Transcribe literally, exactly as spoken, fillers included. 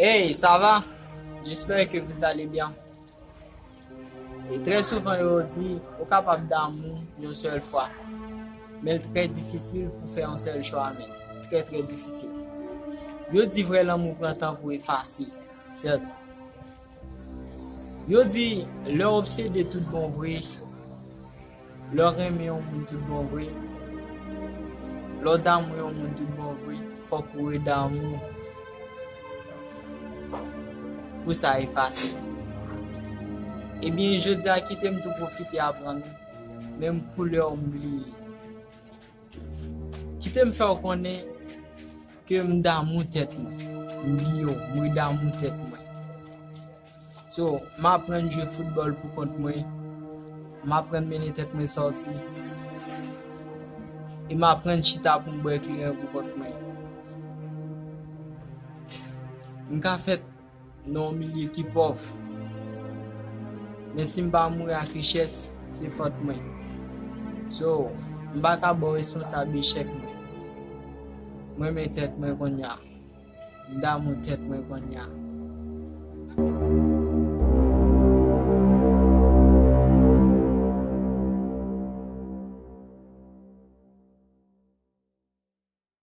Hey, ça va? J'espère que vous allez bien. E trè souvan yo di ou kapab damou yon sèl fwa. Men l trè difisil pou fè yon sèl chwa, men. Trè, trè difisil. Yo di vrè lanmou pran tan pou efase. Sèt. Yo di lè w obsede tout bon vre, lè w renmen yon moun tout bon vre, lè w damou yon moun tout bon vre, fòk ou redamou pou sa efase. Ebyen, jodi a, kite m tou pwofite aprann menm koulè w m bliye. Kite m fè w konnen ke m damou tèt mwen. M bliye w, m redamou tèt mwen. So, m aprann jwe foutbòl pou kont mwen. M aprann mennen tèt mwen sòti. E m aprann chita pou m bwè kleren pou kont mwen. M ka fèt nan yon milye ki pòv. Men si m pa mouri ak richès, se fòt mwen. So, m pa ka ba w responsab echèk mwen. M renmen tèt mwen kounye a. M damou tèt mwen kounye a.